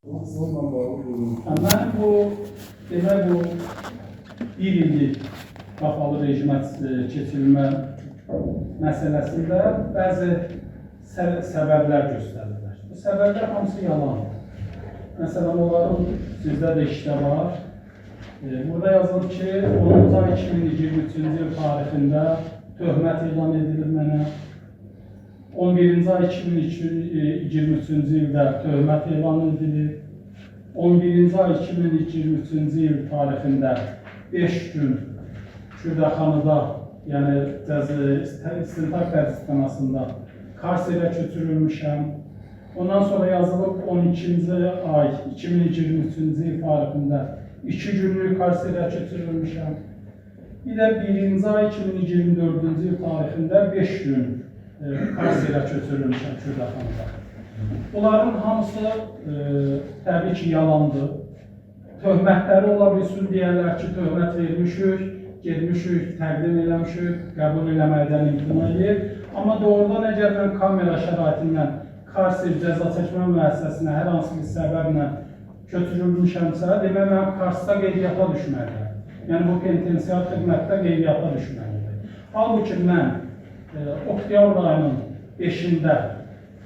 Onunla bağlı buyurun. Mənim bu, demək bu bir illik qapalı rejimə keçirilmə məsələsində bəzi səbəblər göstərirlər. Bu səbəblər hamısı yalandır. Məsələn, onların sizdə də işdə var. Burada yazılır ki, 10-cu ay 2023-cü il tarixində töhmət elan edilir mənə. 11-ci ay 2023-cü ildə töhmət elan edilir. 11-ci ay 2023-cü il tarixində 5 gün Kürdəxanada, yəni istintaq tədrisxanasında karserə köçürülmüşəm. Ondan sonra yazılıb 12-ci ay 2023-cü il tarixində 2 günlük karserə köçürülmüşəm. Bir də 1-ci ay 2024-cü il tarixində 5 gün karserə köçürülmüşəm Kürdəxanada. Bunların hamısı təbii ki, yalandır. Töhmətləri ola bilsin deyərlər ki, töhmət vermişik, getmişik, təqdim eləmişik, qəbul eləməkdən imtina edir. Amma doğrudan əgər mən kamera şəraitindən karser cəza çəkmə müəssisəsinə hər hansı bir səbəblə köçürülmüşəmsə, demək mənim karsda qeydiyyata düşməliyəm. Yəni bu penitensiar xidmətdə qeydiyyata düşməlidir. Halbuki mən oktyabr ayının 5-də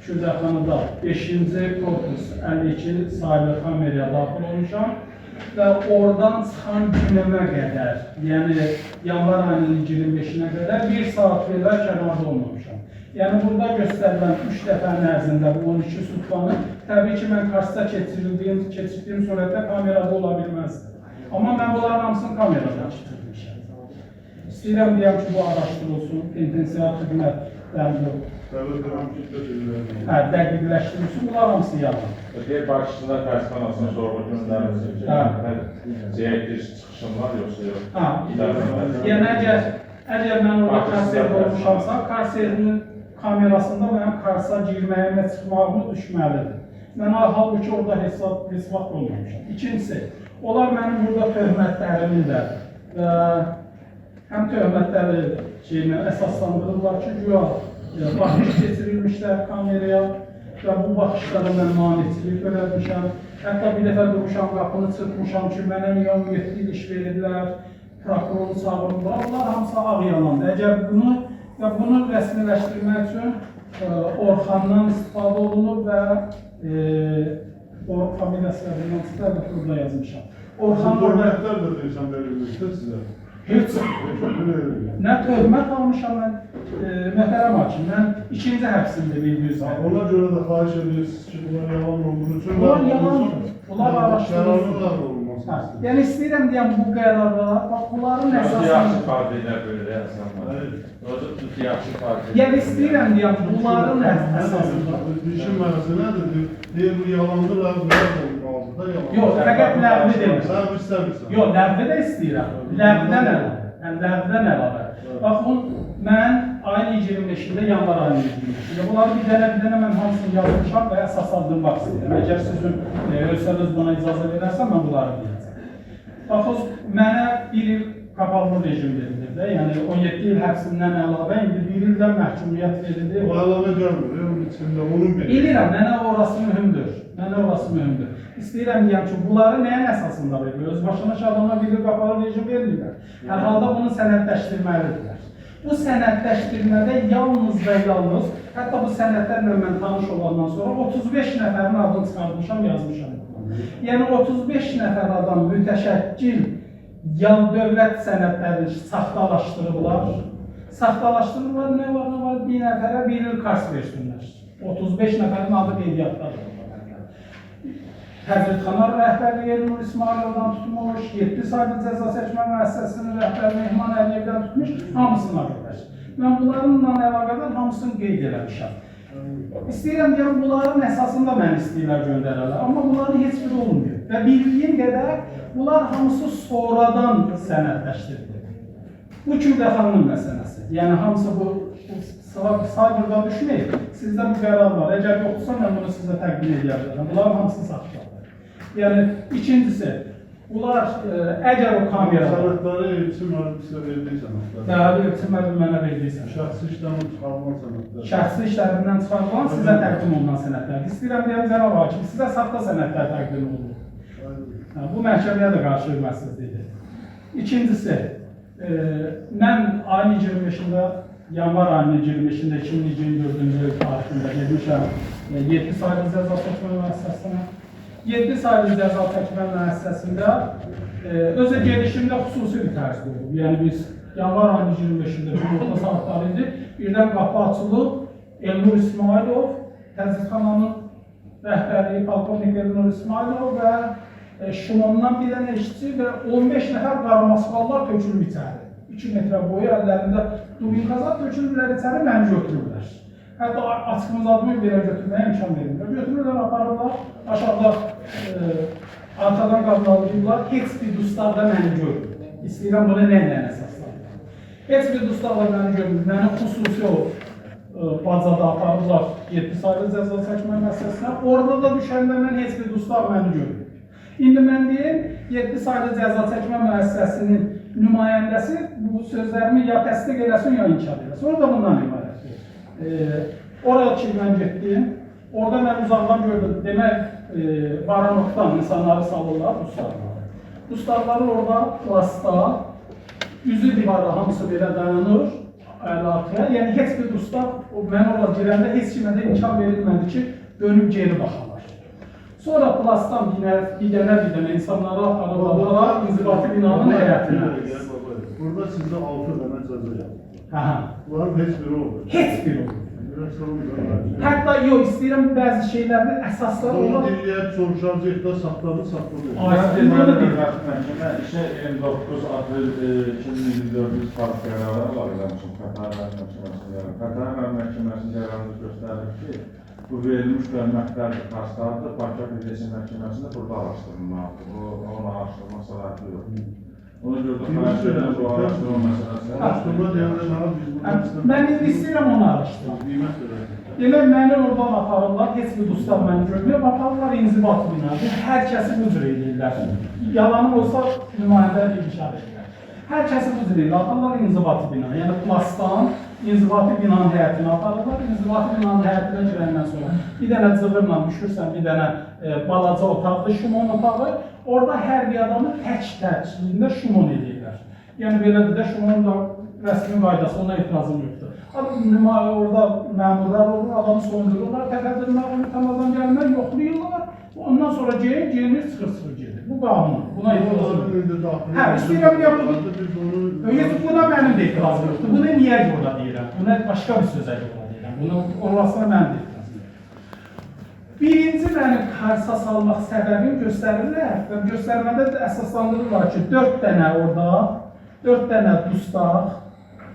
Kürdəxanada 5-ci korpus 52 saylı kameraya daxil olmuşam və oradan çıxan günəmə qədər, yəni yanvar ayının 25-inə qədər bir saat belə kənarda olmamışam. Yəni burada göstərilən 3 dəfənin ərzində bu 12 sutkanı təbii ki, mən karsda keçirdiyim surətdə kamerada ola bilməzdi. Amma mən bunların hamısını kamerada keçirmişəm. İstəyirəm deyəm ki, bu araşdırılsın, penitensiar xidmətdən bu Dəvət edirəm ki, bilirəm. hə, dəqiqləşdirilsin, bunlar hamısı yalan. Deyir, başçısına xəstəxanasına sorğu göndərilsin ki, Hə. cəhət çıxışın var yoxsa yox? Ha, yəni əgər mən orada karserdə olmuşamsa, karserinin kamerasında mənim karsa girməyim və çıxmağımı düşməlidir. Mən halbuki orada heç vaxt olmamışam. İkincisi, onlar mənim burada töhmətlərimi də və həm töhmətləri şeyinə əsaslandırırlar ki, güya baxış keçirilmişlər kameraya və bu baxışlara mən maneçilik törətmişəm. Hətta bir dəfə durmuşam, qapını çırpmışam ki, mənə niyə 17 il iş veriblər, prokuroru çağırıblar. Bunlar hamısı ağ yalandır. Əgər bunu və bunu rəsmiləşdirmək üçün Orxandan istifadə olunur və o familiyası yadımdan çıxdı, əlbəttə orada yazmışam. Orxan orada Töhmətlər də deyirsən verilmişdir sizə. heç Verilmir. nə töhmət almışam mən, möhtərəm hakim, mən ikinci həbsimdir bildiyiniz Ha, kimi. Ona görə də xahiş edirsiniz ki, bunlar yalan olduğu üçün Bunlar və yalandır. Bunlar araşdırılsın. Qərarın ləğv olunması Hə, istəyir. yəni istəyirəm deyəm bu qərarlar, bax bunların Yaxşı əsasında ifadə edə belə insanlar. Orada tut yaxşı ifadə edə. Yəni istəyirəm deyəm bunların əsasında. İşin mənası nədir? Deyir, bu yalandır, ləğv olunmalıdır da yalan. Yox, fəqət ləğvi demirəm. Sən istəmirsən. Yox, ləğvi də istəyirəm. Ləğvdən əlavə. Yəni ləğvdən əlavə. Bax bu mən ayın 25-də, yanvar ayının 25-də bunları bir dənə bir dənə mən hamısını yazmışam və əsaslandırmaq istəyirəm. Əgər sizin ölsəniz buna icazə verərsə mən bunları deyəcəm. Baxın, mənə bir il qapalı rejim verilir də, yəni 17 il həbsindən əlavə indi bir ildən məhkumiyyət verilir. O əlavə gəlmir, onun içində, onun bir. Bilirəm, mənə orası mühümdür. Mənə orası mühümdür. İstəyirəm deyəm ki, bunları nəyin əsasında verir? Öz başına ki, adama bir il qapalı rejim vermirlər. Hər halda bunu sənədləşdirməlidirlər. Bu sənədləşdirmədə yalnız və yalnız, hətta bu sənədlərlə mən tanış olandan sonra 35 nəfərin adını çıxartmışam, yazmışam. Yəni 35 nəfər adam mütəşəkkil yan dövlət sənədlərini saxtalaşdırıblar. Saxtalaşdırıblar, nə var, nə var, bir nəfərə bir il kars versinlər. 35 nəfərin adı qeydiyyatdadır. Tədrisxana rəhbərliyi Elnur İsmayılovdan tutmuş, 7 saylı cəza çəkmə müəssisəsinin rəhbəri Mehman Əliyevdən tutmuş, hamısına qədər. Mən bunlarınla əlaqədar hamısını qeyd eləmişəm. İstəyirəm deyəm, bunların əsasında məni istəyirlər göndərərlər, amma bunların heç biri olmuyor. Və bildiyim qədər bunlar hamısı sonradan sənədləşdirilir. Bu Kürdəxanın məsələsi. Yəni hamısı bu cyberda düşməyib. Sizdə bu qərar var. Əgər yoxdursa mən bunu sizə təqdim edə bilərəm. Bunların hamısı saxtadır. Yəni ikincisi, Bunlar əgər o kamerada Sənədləri Elçin müəllim sizə verdiyi sənədlər. Bəli, Elçin müəllim mənə verdiyi sənədlər. Şəxsi işlərin çıxarılan sənədlər. Şəxsi işlərindən çıxarılan sizə təqdim olunan sənədlər. İstəyirəm deyəm cənab hakim, sizə saxta sənədlər təqdim olunur. Aydın. Hə, bu məhkəməyə də qarşı hörmətsizlikdir. İkincisi, mən ayın 25-də, yanvar ayının 25-də 2024-cü il tarixində gelmişəm 7 saylı cəza çəkmə müəssisəsinə. 7 saylı cəza çəkmə müəssisəsində özə gedişimdə xüsusi bir tərzdə olub. Yəni biz yanvar ayının 25-də günorta saatları idi. Birdən qapı açılıb, Elnur İsmailov, təzyiqxananın rəhbəri polkovnik Elnur İsmailov və Şumondan bir dənə işçi və 15 nəfər qaramaskalılar tökülüb içəri. 2 metrə boyu əllərində dubinkazat tökülüblər içəri, məni götürüblər. Hətta açığımız adımı belə götürməyə imkan vermirlər. Götürürlər, aparırlar, aşağıda arxadan qapılayırlar. Heç bir dustaq da məni görmür. İstəyirəm bunu nə ilə əsaslandırım. Heç bir dustaq da məni görmür. Məni xüsusi o bacada aparırlar 7 saylı cəza çəkmə məsələsinə. Orada da düşəndə mən heç bir dustaq məni görmür. İndi mən deyim, 7 saylı cəza çəkmə müəssisəsinin nümayəndəsi bu sözlərimi ya təsdiq eləsin, ya inkar eləsin. Orada bundan ibarətdir. Oraya ki mən getdim, orada mən uzaqdan gördüm. Demək, Varanovdan insanları salırlar, dustaqları. Dustaqları orada plastda, üzü divara hamısı belə dayanır, əli arxaya. Yəni heç bir dustaq, mən orada girəndə heç kimə də imkan verilmədi ki, dönüb geri baxalar. Sonra plastdan bir dənə insanları aparırlar inzibati binanın həyətinə. Burada sizə 6 dənə cəza yazılır. Hə. Bunların heç biri olmur. Heç biri olmur. Biraz sorun. Hətta yox, istəyirəm bəzi şeylərin əsasları Onu olar. dinləyib soruşacaq da saxtadı, saxtadı. Ay, Mən məhkəmə işə 29 aprel 2024-cü tarix qərarı əlavə eləmişəm Xətai rayon məhkəməsinin qərarı. Xətai rayon məhkəməsinin qərarında göstərir ki, bu verilmiş bölməklərdir, xastadır, Bakı Apellyasiya Məhkəməsində burada araşdırılmalıdır. Bu, onun araşdırma səlahiyyəti yoxdur. Ona görə də xahiş edirəm bu araşdırma məsələsini. Araşdırma deyəndə nə biz burada Mən indi istəyirəm onu araşdıram. Qiymət verəcək. Demək, məni oradan aparırlar, heç bir dustaq məni görmür, aparırlar inzibat binası. Hər kəsi bu cür eləyirlər. Yalanım olsa nümayəndə inkar edirlər. Hər kəsi bu cür eləyirlər, aparırlar inzibati bina. Yəni plastdan inzibati binanın həyətinə aparırlar. İnzibati binanın həyətinə girəndən sonra bir dənə cığırla düşürsən, bir dənə balaca otaqdır, şumon otağı. Orada hər bir adamı tək-təkliyində şumon eləyirlər. Yəni belədir də, şumonun da rəsmi qaydası, ona etirazım yoxdur. Adam, orada məmurlar olur, adamı soyundururlar, təpədirmək, tamadan gəlmək, yoxlayırlar. Ondan sonra geyinir, çıxır, gedir. Bu qanun, buna etirazım yoxdur. Hə, istəyirəm ya bunu. Buna mənim də etirazım yoxdur. Bunu niyə görə deyirəm? Buna başqa bir sözə görə deyirəm. Bunu orasına mənim də etirazım yoxdur. Birinci məni karsa salmaq səbəbini göstərirlər və göstərmədə də əsaslandırırlar ki, 4 dənə orada, 4 dənə dustaq.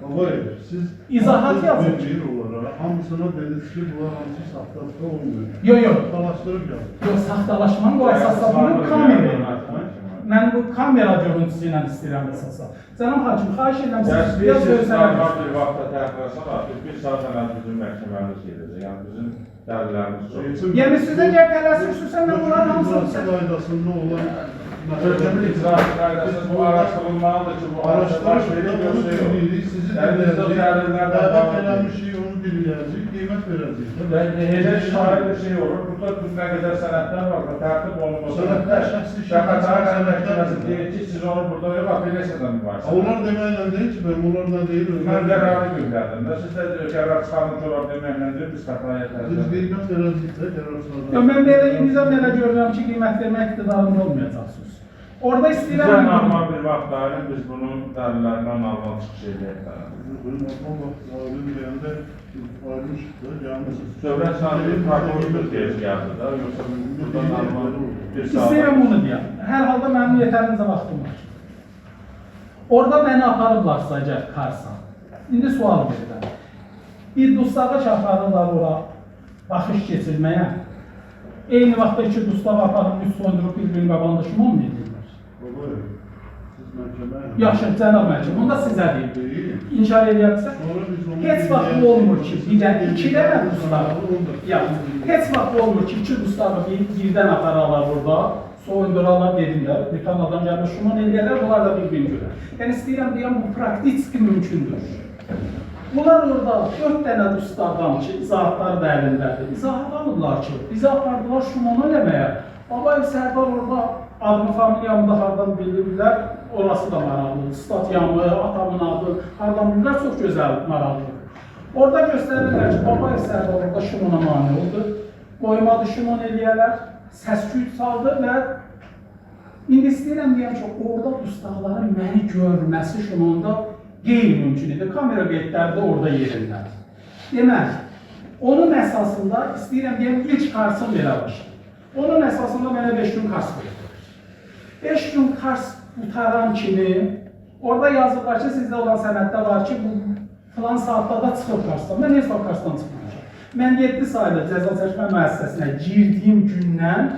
Babayev, siz İzahat yazın. Bir olaraq hamısına dediniz ki, bunlar hamısı saxtalıqda olmuyor. Yox, yox. Saxtalaşdırıb yazın. Yox, saxtalaşmanın o əsaslandırılır kamera. Mən bu kamera görüntüsü ilə istəyirəm əsasa. Cənab hakim, xahiş edirəm siz biraz Normal gözləyin. bir vaxtda təxirə salaq, biz bir saat əvvəl bizim məhkəməmiz gedəcək. Yəni bizim dəlillərimiz çox. Yəni siz əgər tələsirsiniz, mən bunların hamısını İcrası qaydasında olan Hökmün icrası qaydası bu araşdırılmalıdır ki, bu Araşdırış verir onu yoxsa yox. dinləyirik, sizi Yəni biz o dinləyəcəyik, dəlillərdən dəvət bağlı eləmişik, onu dinləyəcəyik, qiymət verəcəyik. Yəni elə şahid bir şey olur. Burada bu nə qədər sənədlər var, tərtib olunmuş Sənədlər şəxsi Xətai rayon sənədlər məhkəməsi deyir ki, siz onu burada yox, apellyasiyadan mübahisə. Onlar deməklə deyil ki, mən onlarla deyil, Mən özləri. qərarı göndərdim də. Siz də qərar çıxarın ki, onlar deməklə deyil, biz xətaya Biz təzə. qiymət verəcəyik də, qərar çıxarın. Yox, mən belə indicə belə görürəm ki, qiymət vermək iqtidarında olmayacaqsınız. Orada Bizə istəyirəm normal bir vaxt ayırın, biz bunun dəlillərindən normal çıxış edək. Normal vaxt ayrım deyəndə ayrılmışıq da, gəlmişik. Dövlət naziri prokuror gec gəldi də, yoxsa burada normal bir saat. İstəyirəm onu deyəm. Hər halda mənim yetərincə vaxtım var. Orada məni aparıblarsa əgər Karsa. İndi sual verirəm. Bir dustağa aparırlar ora baxış keçirməyə. Eyni vaxtda iki dustaq aparıb üç soyundurub bir-birinin qabağında şumon mu edirlər? Babayev, siz məhkəməyə... Yaxşı, cənab məhkəmə, onu da sizə deyim. Deyil. İnkar eləyərsə, Sonra biz onu heç vaxt bu olmur ki, bir də iki dənə dustaq, ya, heç vaxt bu olmur ki, iki dustağı birdən apararlar orada, Soyundurarlar dedim də, bir adam gəlir, şundan eləyərlər, bunlar da bir-birini görər. Yəni istəyirəm deyəm, bu praktiki mümkündür. Bunlar orada 4 dənə dustaqdan ki, izahatları da əlindədir. İzahat alıblar ki, bizi apardılar Şumonu eləməyə. Babayev Sərdar orada adımı, familiyamı da hardan bilirlər, orası da maraqlıdır. Statiyamı, atamın adı, hardan bilirlər, çox gözəl, maraqlıdır. Orada göstərirlər ki, Babayev Sərdar orada Şumona mane oldu. Qoymadı Şumon eləyərlər, səs-küy saldı və İndi istəyirəm deyəm ki, orada dustaqların məni görməsi Şumonda qeyri-mümkün idi. Kamera qeydləri də orada yerindədir. Demək, onun əsasında istəyirəm deyəm, ilk karsım belə başladı. Onun əsasında mənə 5 gün kars verdilər. 5 gün kars qutaran kimi, orada yazıblar ki, sizdə olan sənəddə var ki, bu filan saatda da çıxıb karsdan. Mən heç vaxt karsdan çıxmamışam. Mən 7 saylı cəza çəkmə müəssisəsinə girdiyim gündən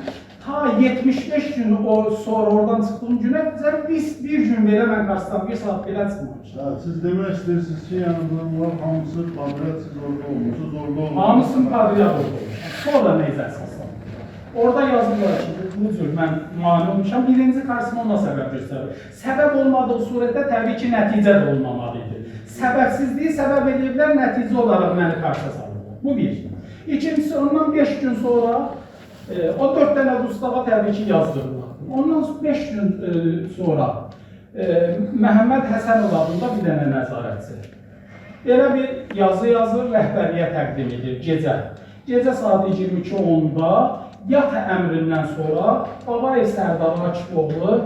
ta 75 gün o sonra oradan çıxdığım günə biz bir gün belə mən karsdan bir saat belə çıxmamışam. Hə, siz demək istəyirsiniz ki, yəni bunlar hamısı kadriyat, siz orada olmusunuz, orada olmusunuz. Hamısını kadriyat orada olmuşam. Sonra neysə əsaslanır. Orada yazıblar ki, bu cür mən mane olmuşam. Birinci karsıma ona səbəb göstərir. Səbəb olmadığı surətdə təbii ki, nəticə də olmamalı idi. Səbəbsizliyi səbəb ediblər, nəticə olaraq məni karsa salırlar. Bu bir. İkincisi, ondan 5 gün sonra o 4 dənə dustağa təbii ki, yazdırdılar. Ondan 5 gün sonra Məhəmməd Həsənov adında bir dənə nəzarətçi. Elə bir yazı yazır, rəhbərliyə təqdim edir gecə. Gecə saat 22:10-da yat əmrindən sonra Babayev Sərdar Akifoğlu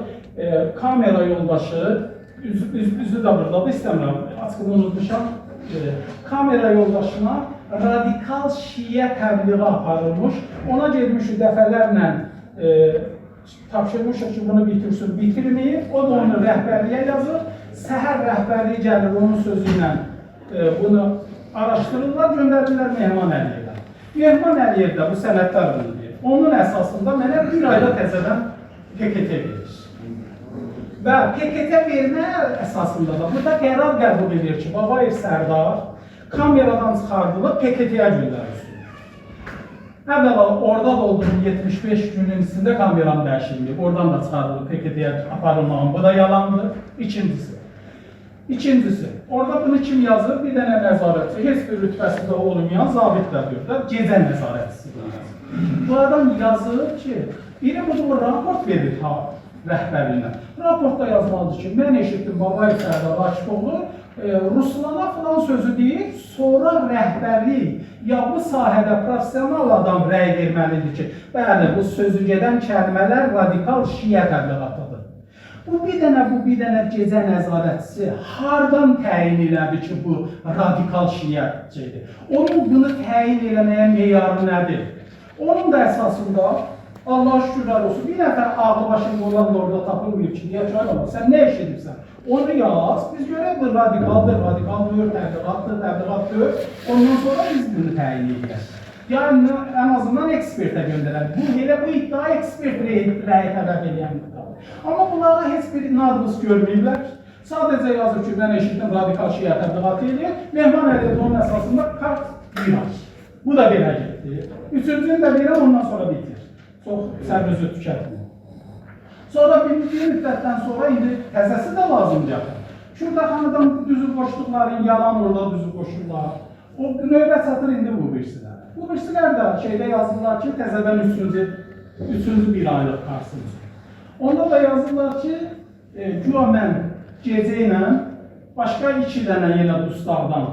kamera yoldaşı, üzü də buradadır, istəmirəm, açıqını unutmuşam. Kamera yoldaşına radikal şiə təbliği aparılmış. Ona getmişik dəfələrlə tapşırmışıq ki, bunu bitirsin, bitirməyib. O da onu rəhbərliyə yazır. Səhər rəhbərliyi gəlir onun sözü ilə bunu araşdırırlar, göndərirlər Mehman Əliyevə. Mehman Əliyev də bu sənədlər bunu deyir. Onun əsasında mənə bir ayda təzədən PKT verir. Və PKT vermə əsasında da burada qərar qəbul edir ki, Babayev Sərdar kameradan çıxardılıb PKT-yə göndərilsin. Əvvəla orada da olduğum 75 günün içində kameram dəyişilməyib. Oradan da çıxardılıb PKT-yə aparılmağım. Bu da yalandır. İkincisi. İkincisi, orada bunu kim yazır? Bir dənə nəzarətçi, heç bir rütbəsi də olmayan zabit də deyir də, gecə nəzarətçisi bunu yazır. Bu adam yazır ki, biri bu raport verir ha rəhbərliyinə. Raportda yazmalıdır ki, mən eşitdim Babayev Sərdar Akifoğlu Ruslana falan sözü deyir, sonra rəhbərlik ya bu sahədə professional adam rəy verməlidir ki, bəli, bu sözü gedən kəlmələr radikal şiə təbliğatıdır. Bu bir dənə gecə nəzarətçisi hardan təyin elədi ki, bu radikal şiə şeydir? Onun bunu təyin eləməyə meyarı nədir? Onun da əsasında Allah şükürlər olsun, bir nəfər ağlı başında olan da orada tapılmayıb ki, deyə ki, ay baba, sən nə eşidibsən? Onu yaz, biz görək bu radikaldır, radikal deyil, təbliğatdır, təbliğat deyil. Ondan sonra biz bunu təyin edək. Yəni ən azından ekspertə göndərək. Bu elə bu iddia ekspert rəyi tələb edən iddiadır. Amma bunlara heç bir nadbus görməyiblər. Sadəcə yazıb ki, mən eşitdim radikal şiə təbliğatı eləyir. Mehman Əliyev onun əsasında kart bir ay. Bu da belə getdi. Üçüncünü də verirəm, ondan sonra bitir. Çox səbrinizi tükətməyin. Sonra bir müddətdən sonra indi təzəsi də lazımdır. Şurdaxanadan düzü qoşduqların yalan orada düzü qoşurlar. O növbə çatır indi bu birisilər. Bu birisilər də şeydə yazırlar ki, təzədən üçüncü bir aylıq karsımız. Onda da yazırlar ki, güya mən gecə ilə başqa iki dənə yenə dustaqdan,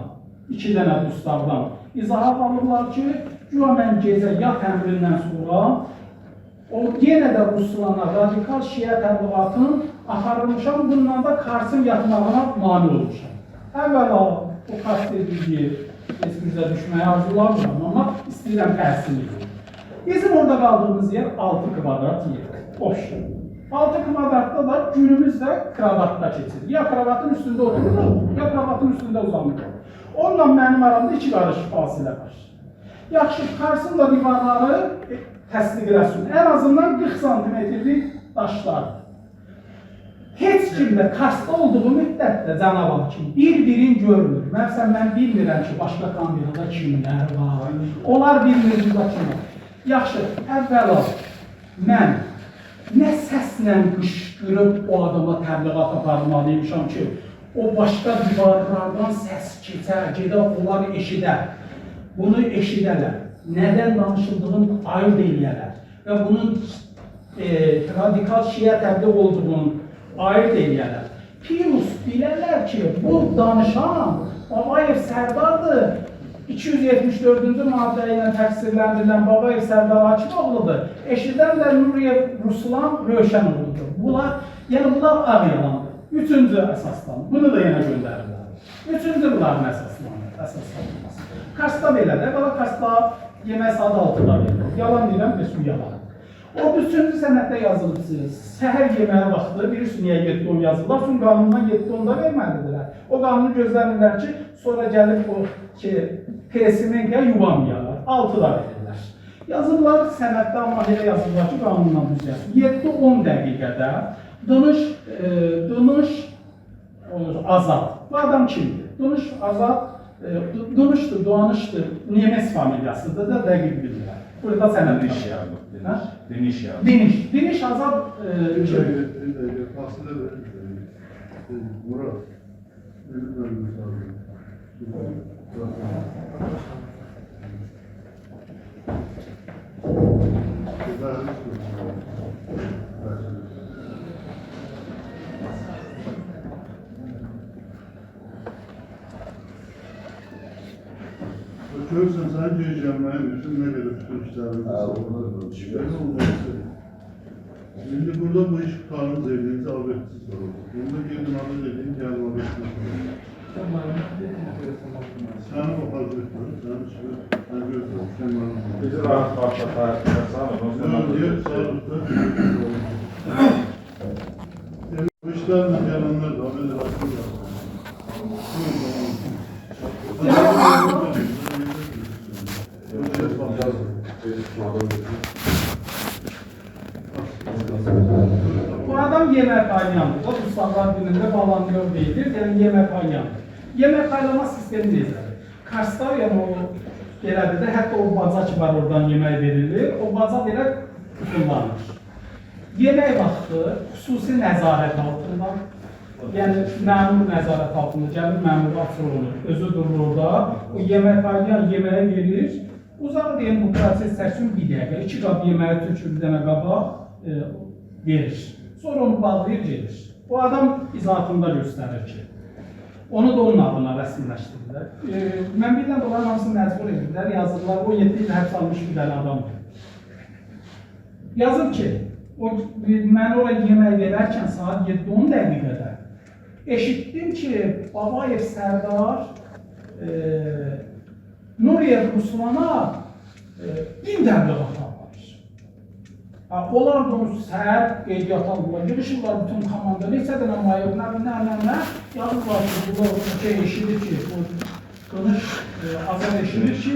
iki dənə dustaqdan izahat alıblar ki, güya mən gecə yat əmrindən sonra o yenə də Ruslana radikal şiə təbliğatının aparılmışam, bununla da Karsın yatmağına mane olmuşam. Əvvəla o Kars dediyi heç bir düşməyə arzulamıram, amma istəyirəm təhsil edeyim. Bizim orada qaldığımız yer 6 kvadrat yer. Boş. 6 kvadratda da günümüz də kravatda keçir. Ya kravatın üstündə otururuq, ya kravatın üstündə uzanırıq. Onunla mənim aramda 2 qarış fasilə var. Yaxşı, Karsın da divarları təsdiq eləsin. Ən azından 40 santimetrlik daşlardır. Heç kim də Karsda olduğu müddətdə cənab hakim bir-birini görmür. Məsələn, mən bilmirəm ki, başqa kamerada kimlər var. Onlar bilmir burada kim var. Yaxşı, əvvəla mən nə səslə qışqırıb o adama təbliğat aparmalıymışam ki, o başqa divarlardan səs keçər, gedə, onlar eşidər. Bunu eşidərlər. Nədən danışıldığını ayırd eləyərlər. Və bunun radikal şiə təbliğ olduğunu ayırd eləyərlər. Plus bilərlər ki, bu danışan Babayev Sərdardır. 274-cü maddə ilə təqsirləndirilən Babayev Sərdar Hakimoğludur. Eşidən də Nuriyev Ruslan Rövşənoğludur. Bunlar, yəni bunlar ağ yalandır. Üçüncü əsasdan. Bunu da yenə göndərirlər. Üçüncü bunların əsaslanması. Karsda belədir. Əvvəla Karsda yemək saat 6-da verilir. Yalan deyirəm, bu yalan. O üçüncü sənəddə yazılıb ki, səhər yeməyi vaxtı bilirsiniz niyə 7-10 yazırlar? Çünki qanundan 7-10-da verməlidirlər. O qanunu gözlənirlər ki, sonra gəlib o ki, PSM-yə yuvamayarlar. 6-da verirlər. Yazırlar sənəddə, amma elə yazırlar ki, qanundan düz yazsın. 7-10 dəqiqədə Dınış Azad. Bu adam kimdir? Dınış Azad, Dınışdır, Doğanışdır, Nemes familiyasıdır da dəqiq bilmirəm. Burada sənəd Diniş yazıb. Diniş yazıb. Diniş. Diniş Azad Bir dakika, fasilə verin. Murat, bir müsaade. Görürsən, sənin gecikməyin bütün nə qədər bütün işlərimiz. Şimdi burada bu iş tutarınız evliyinizi alvertsiz var oldu. Bunda gelin adı dediğin gelin alvertsiz var oldu. Səni o hazır etmedi, sənin işini mən gözlüyorum, sən bana. Bizi rahat başla tarixdə Diyor, sağlıklı. Bu işlerle gelenler de haberi hakkı yapsın. Bu adam yemək paylayandır. O Ruslarlar dilində balanlıyor deyilir. Yəni yemək paylayandır. Yemək paylama sistemi necədir? Karsda, yəni o belədir də, hətta o baca ki var oradan yemək verilir, o baca belə kullanılır. Yemək vaxtı xüsusi nəzarət altında, yəni məmur nəzarət altında gəlir, məmur açır onu, özü durur orada, o yemək paylayan yeməyi verir. Uzağı deyim bu proses çəksin bir dəqiqə, 2 qab yeməyi tökür bir dənə qaba verir. Sonra onu bağlayır, gedir. Bu adam izahatında göstərir ki, onu da onun adına rəsmiləşdirirlər. Mən bilirəm, onların hamısını məcbur edirlər, yazırlar, 17 il həbs almış bir dənə adamdır. Yazır ki, mən oraya yemək verərkən saat 7-10 dəqiqədə eşitdim ki, Babayev Sərdar Nuriyev Ruslana din təbliğatı aparır. Onlar da onu səhər qeydiyyata alırlar, yığışırlar bütün komanda, neçə dənə mayor, nə, yazırlar ki, bunlar ki, eşidir ki, bu Qınış Azad eşidir ki,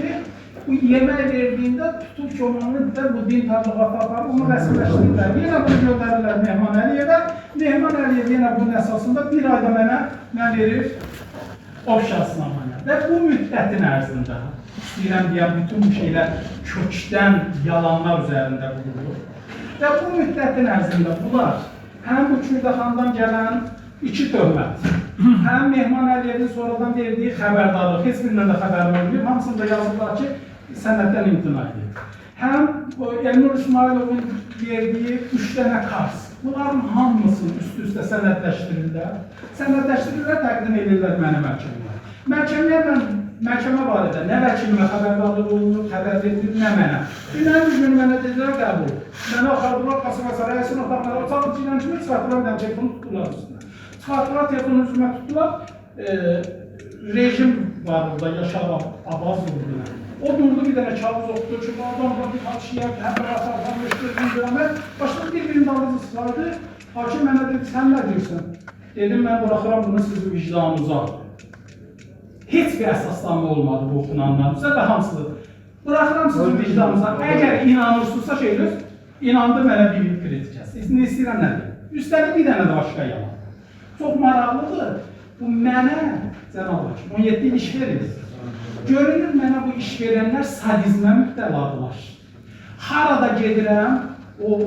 bu yemək verdiyində tutub ki, onu da bu din təbliğatı aparır, onu rəsmiləşdirirlər. Yenə bunu göndərirlər Mehman Əliyevə. Mehman Əliyev yenə bunun əsasında bir ayda mənə nə verir? Obşasnamanə. Və bu müddətin ərzində, istəyirəm deyəm, bütün bu şeylər kökdən yalanlar üzərində qurulur. Və bu müddətin ərzində bunlar həm bu Kürdəxandan gələn iki töhmət, həm Mehman Əliyevin sonradan verdiyi xəbərdarlıq, heç birindən də xəbərim olmayıb, hamısını da yazıblar ki, sənəddən imtina edir. Həm Elnur İsmayılovun verdiyi 3 dənə kars, bunların hamısını üst-üstə sənədləşdirirlər. Sənədləşdirirlər, təqdim edirlər mənə məhkəməyə. Məhkəməyə mən, məhkəmə barədə nə vəkilimə xəbərdarlıq olunur, xəbər verilir, nə mənə. Dünənin bir günü mənə dedilər qəbul. Mənə axardılar, Qasım rəisin otağına, otaq içindən kimi çıxartdılar, bir dənə telefonu tutdular üstünə. Çıxartdılar, telefonu üzümə tutdular. Rejim var orada, Yaşar Abbas oldu. O durdu bir dənə kağız oxudu ki, bu adam radikal şiə, təbliğat aparmışdır, qiyamət. Başladı bir-birinin dalınca saydı. Hakim mənə dedi, sən nə deyirsən? Dedim, mən buraxıram bunu sizin vicdanınıza. Heç bir əsaslanma olmadı bu oxunanlar üzə və hamısı. Buraxıram sizin vicdanınıza. Əgər inanırsınızsa şeydir, inandı mənə bir kredi kəsdi. Nə istəyirəm, nə deyim. Üstəlik bir dənə də başqa yalan. Çox maraqlıdır. Bu mənə, cənab hakim, 17 il iş verir. Görünür mənə bu iş verənlər sadizmə mübtəladılar. Harada gedirəm, o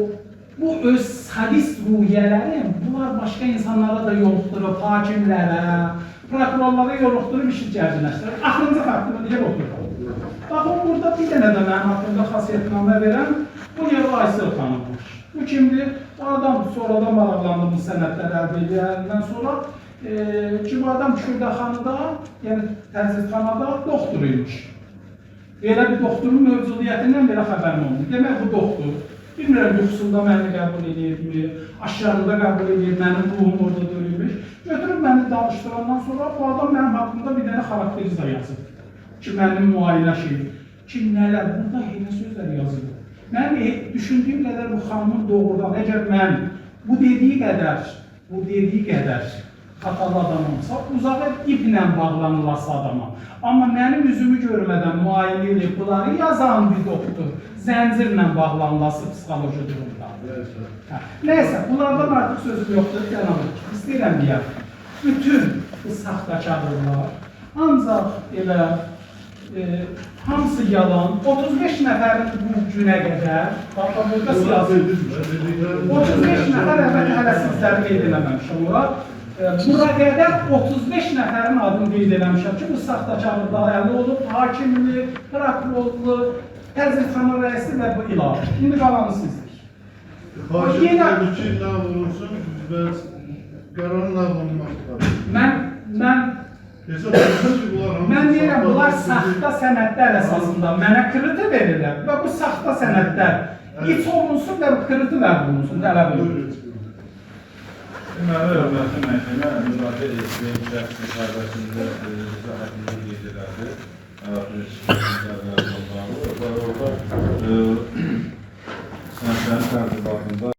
Bu öz sadist ruhiyyələrin bunlar başqa insanlara da yoluxdurub, hakimlərə, prokurorlara yoluxdurub işi gərginləşdirir. Axırıncı faktımı deyib otururam. Baxın, burada bir dənə də mənim haqqımda xasiyyətnamə verən bu Neva Aysel xanımmış. Bu kimdir? Bu adam sonradan maraqlandı bu sənədləri əldə edəndən sonra ki, bu adam Kürdəxanada, yəni tənzifxanada doktor imiş. Belə bir doktorun mövcudiyyətindən belə xəbərim olmur. Demək bu doktor, bilmirəm yuxusunda məni qəbul edibmi, aşağıda qəbul edib, mənim ruhum orada dönülmüş. Götürüb məni danışdırandan sonra bu adam mənim haqqımda bir dənə xarakteriza yazıb. Ki, mənim müayinə şeyim. Ki, nələr, burada elə sözlər yazılır. Mənim düşündüyüm qədər bu xanımın doğrudan, əgər mən bu dediyi qədər xatalı adamımsa, uzağa iplə bağlanılası adama. Amma mənim üzümü görmədən müayinə edib bunları yazan bir doktor zəncirlə bağlanılası psixoloji durumda. Hə, nəysə, bunlardan artıq sözüm yoxdur, cənab hakim. İstəyirəm deyəm, bütün bu saxtakarlıqlar ancaq elə hamısı yalan, 35 nəfərin bu günə qədər, bax burada siyasi 35 nəfər əvvəl hələ sizləri qeyd eləməmişəm ora. Bura qədər 35 nəfərin adını qeyd eləmişəm ki, bu saxtakarlıqlar əldə olub, hakimli, prokurorlu, tənzimxana rəisi və bu ilavə. İndi qalanı sizdir. Xahiş Yenə- edirəm ki, ləğv olunsun və qərarın ləğv olunması lazım. Mən Hesab edirsiniz ki, bunlar hamısı Mən deyirəm, bunlar saxta saxta sənədlər əsasında mənə kredit verirlər və bu saxta sənədlər iç olunsun və bu kredit ləğv olunsun, tələb edirəm. Buyurun. Deməli, hörmətli məhkəmə müraciət etdiyim şəxs müsahibəsində izahatını qeyd elədi. Və orada sənədlərin tərtibatında